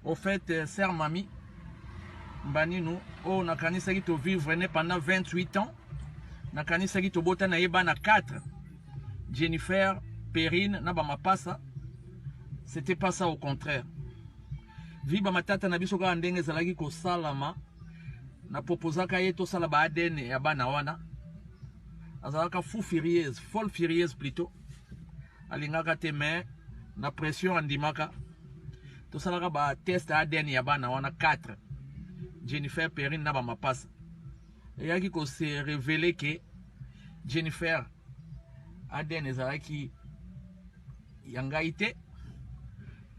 Au fait, sœur Mami Mbaninu, oyo nakanisaki tovivre ne pendant 28 ans, nakanisaki tobota na ye bana 4, Jennifer, Perrine na bamapasa. C'était pas ça, au contraire. Vi bamatata na biso kaka ndenge ezalaki kosalama, na proposaka ye tosala ba ADN ya bana wana. Azalaka fou furieuse, folle furieuse plutôt. Alingaka te, mais na pression andimaka. Tosalaka ba test ADN ya bana wana 4, Jennifer, Perrine na bamapasa. Eyaki kose révéler ke Jennifer ADN ezalaki ya ngai te,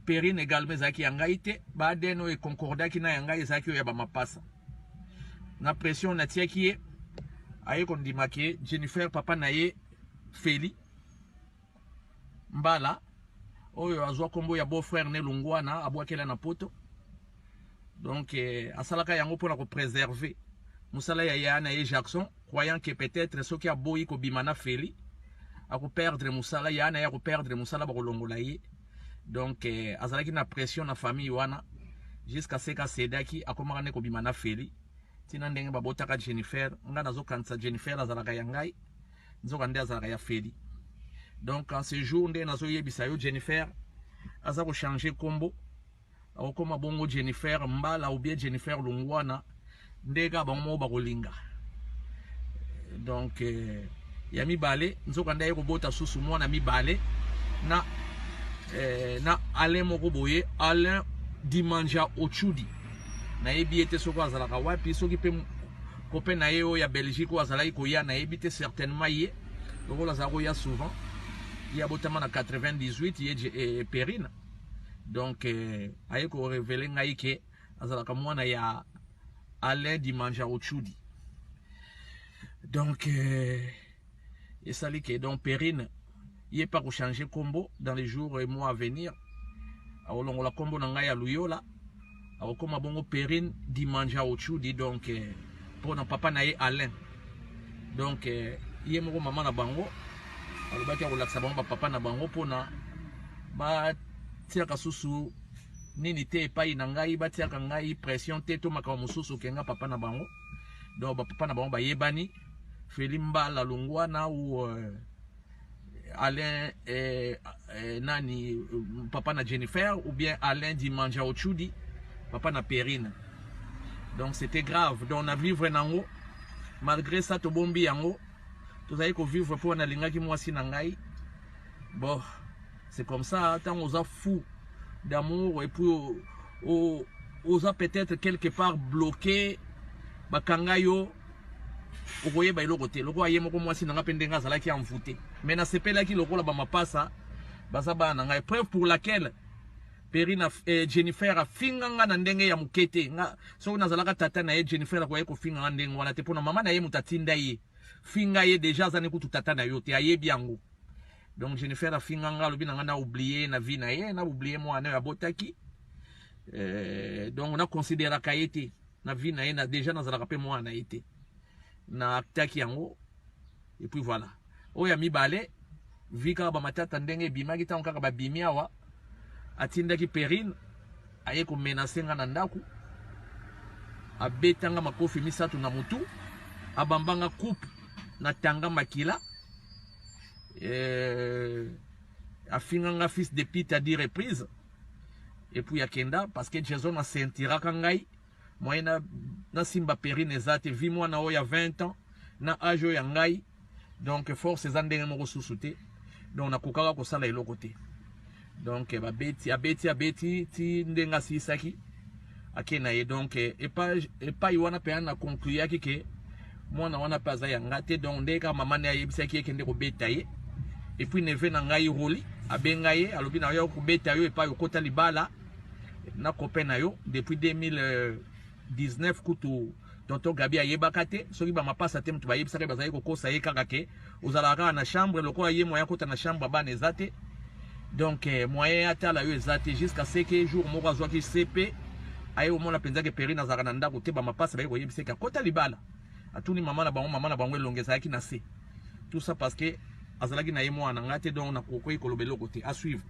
Perrine également ezalaki ya ngai te. Ba ADN oyo econcordaki na ya ngai ezalaki oyo ya bamapasa. Na pression natiaki ye, aye kondima ke Jennifer papa na ye Feli Mbala, oyo azwa nkombo ya beau frère ne Lungwana, abwakela na Poto. Donc asalaka yango mpona kopréserver mosala ya ya na ye Jackson, croyant que peut-être soki aboyi kobima na Feli, akoperdre mosala ya na ye, akoperdre mosala, bakolongola ye. Donc azalaki na pression na famille wana jusqu'à ce qu'acédaki, akomaka nde kobima na Feli ntina ndenge babotaka Jennifer. Ngai nazokanisa Jennifer azalaka ya ngai, nzoka nde azalaka ya Feli. Donc en ce jour nde nazoyebisa yo, Jennifer aza kochanger nkombo, akokoma bongo Jennifer Mbala ou bien Jennifer Lungwana, nde kaka bango moko bakolinga. Donc ya mibale, nzoka nde aye kobota susu mwana mibale na Alain moko boye, Alain Dimanja Ochudi. Nayebi ye te soki azalaka wapi, soki mpe copain na ye oyo ya Belgique oyo azalaki koya, nayebi te. Certainement ye lokola azalaka koya souvent. Ye abotama na 98, ye Perrine. Donc aye korévéler ngai ke azalaka mwana ya Alain Dimanja Ochudi. Donc esali ke donc Perrine ye pa kochanger kombo dans les jours et mois à venir. Akolongola kombo na ngai ya Luyola, akokóma bongo Perrine Dimanja Ochudi. Donc mpona papa na ye Alain. Donc ye moko mama na bango alobaki akolakisa bango bapapa na bango mpona batiaka susu nini te epai na ngai, batiaka ngai pression te to makambo mosusu okenga papa na bango. Donc bapapa na bango bayebani, Feli Mbala Longwana ou Alain nani, papa na Jennifer, ou bien Alain Dimanja Ochudi, papa na Perrine. Donc c'était grave. Donc na vivre nango, malgré ça tobombi yango, tozali kovivre mpo nalingaki mwasi na ngai. Bon, c'est comme ça, ntango oza fou d'amour et puis oza peut-être quelque part bloqué, bakanga yo, okoyeba eloko te. Lokola ye moko mwasi na nga mpe ndenge azalaki envoûté, mais nasepelaki lokola bamapasa baza bana na ngai. Preuve pour laquelle Perrine, Jennifer afinga nga na ndenge ya moke te. Nga soki nazalaka tata na ye, Jennifer akoki kofinga nga ndenge wana te, mpona mama na ye moto atinda ye finga ye. Déjà aza ne kutu tata na yo te, ayebi yango. Donc Jennifer afinga nga, alobi na nga na oublié na vie na ye, na oublié mwana oyo abotaki. Donc naconsidéraka ye te na vie na ye na déjà nazalaka mpe mwana na ye te, na aktaki yango. Et puis voilà, oyo ya mibale, vi kaka bamatata ndenge ebimaki, ntango kaka babimi awa, atindaki Perrine aye komenacer nga na ndako, abetanga makofi misato na motu, abambanga coupe na tanga makila, afinganga fils de pute à 10 reprises et puis akenda, parce que Jason asentiraka ngai moyen na nasimba Perrine eza te, vi mwana oyo ya 20 ans na age oyo ya ngai. Donc force eza ndenge moko susu te, donc nakokaka kosala eloko te. Donc babeti, abeti, abeti ti ndenge asilisaki, ake na ye. Donc epai wana mpe na concluyaki ke mwana wana mpe aza yanga te. Donc nde kaka mama ne ayebisaki ye kende kobeta ye. Et puis neveu na ngai Roli abenga ye, alobi na yo kobeta yo epai okota libala na copain na yo depuis 2019. Kutu tonton Gabi ayebaka te soki bamapasa te, moto bayebisaka, bazali kokosa ye kaka ke ozalaka kaka na chambre. Lokola ye moyen akota na chambre bana eza te, donc moyen atala yo eza te, jusqu'à ce que jour moko azwaki cp, aye komona mpenza ke Perrine azalaka na ndako te. Bamapasa baye koyebisa eke akota libala. Atuni mama na bango, mama na bango elongo ezalaki na se. Tout ça parce que azalaki na ye mwana na ngai te, donc nakoki koloba eloko te. À suivre.